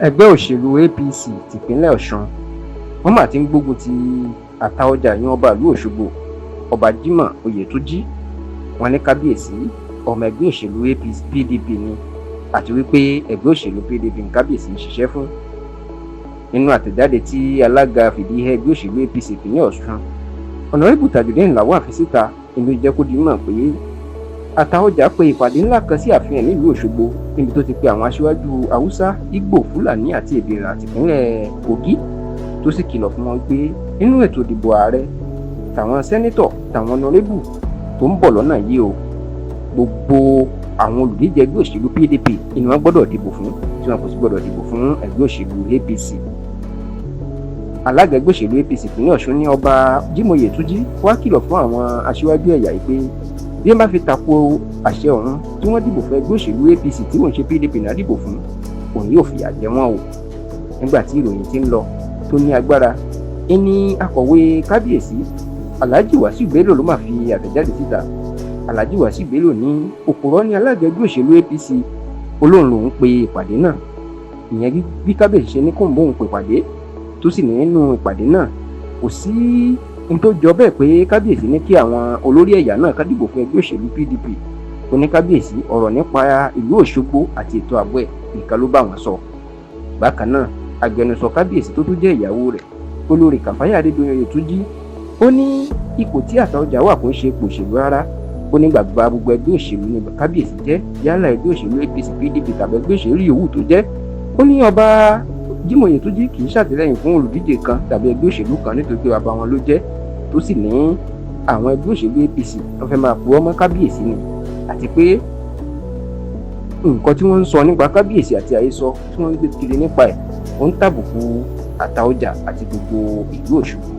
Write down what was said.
Ẹgbẹ́ òṣèlú APC tìpínlẹ̀ Ọ̀sùn, wọ́n mà ti ń gbógun ti Àtaọ́jà, ìyẹn ọba ìlú Òṣogbo, Ọba Jimoh Oyètúnjí. Wọ́n ní kábíyèsí ọmọ ẹgbẹ́ òṣèlú APC PDP ni, àti wípé ẹgbẹ́ òṣèlú PDP ní kábíyèsí ń ṣiṣẹ́ fún. Nínú àtẹ̀jáde tí alága fìdíhẹ ẹgbẹ́ òṣèlú APC ìpínlẹ̀ Ọ̀ṣun, Honourable Tajudeen Lawal, fi síta, ìlú jẹ́ kó di mọ̀ pé Àtaọ́jà pe ìpàdé ńlá kan sí ààfin ẹ̀ nílùú Òṣogbo, níbi tó ti pe àwọn aṣíwájú Haúsá, Ìgbò, Fúlàní àti Èbìrà tìpínlẹ̀ Kogi, tó sì kìlọ̀ fún wọn pé nínú ètò ìdìbò ààrẹ, tàwọn senator, tàwọn honourable tó ń bọ̀ lọ́nà yìí o, gbogbo àwọn olùdíje ẹgbẹ́ òṣèlú PDP ni wọ́n gbọ́dọ̀ dìbò fún, tí wọn kò sì gbọ́dọ̀ dìbò fún ẹgbẹ́ òṣèlú APC. Alága ẹgbẹ́ òṣèlú APC ìpínlẹ̀ Ọ̀ṣun ní Ọba Jimoh Oyètúnjí wá kìlọ̀ fún àwọn aṣíwájú ẹ̀yà yìí pé bí wọ́n bá fi tako àṣẹ ọ̀hún, tí wọ́n dìbò fún ẹgbẹ́ òṣèlú APC tí òun ṣe PDP náà dìbò fún, òun yóò fìyà jẹ wọ́n o. Nígbà tí ìròyìn ti ń lọ tó ní agbára, ẹni akọ̀wé kábíyèsí, Alhaji Wasiu Bello, ló máa fi àtẹ̀jáde síta. Alhaji Wasiu Bello ní òpùrọ́ ní alága ẹgbẹ́ òṣèlú APC, olóhùn lòún pe ìpàdé náà. Ìyẹn bí kábíyèsí ṣe ní kóun bóun pe ìpàdé, tó sì ní nínú ìpàdé náà, kò sí n tó jọ bẹ́ẹ̀ pé kábíyèsí ní kí àwọn olórí ẹ̀yà náà ká dìbò fún ẹgbẹ́ òṣèlú PDP. Oníkábíyèsí, ọ̀rọ̀ nípa ìlú Òṣogbo àti ètò ààbò ẹ̀ nìkan ló bá wọn sọ. Bákan náà, agbẹnusọ kábíyèsí tó tún jẹ́ ìyàwó rẹ̀, Olórí Kàfáyà Adédọ̀yìn Oyètúnjí, ó ní ipò tí Àtaọ́jà wà kò ń ṣe ipò òṣèlú rárá. Ó ní gbàgbà gbogbo ẹgbẹ́ òṣèlú ní kábíyèsí jẹ́, yálà ẹgbẹ́ òṣèlú APC, PDP tàbí ẹgbẹ́ òṣèlú yòówù tó jẹ́. Ó ní Ọba Jimoh Oyètúnjí kì í ṣàtìlẹ́yìn fún olùdíje kan tàbí ẹgbẹ́ òṣèlú kan, nítorí pé bàbá wọn ló jẹ́. Tó sì ní àwọn ẹgbẹ́ òṣèlú APC, wọ́n fẹ́ máa purọ́ mọ́ kábíyèsí ni, àti pé nǹkan tí wọ́n ń sọ nípa kábíyèsí àti àhesọ tí wọ́n ń gbé kiri nípa ẹ̀, ó ń tàbùkù Àtaọ́jà àti gbogbo ìlú Òṣogbo.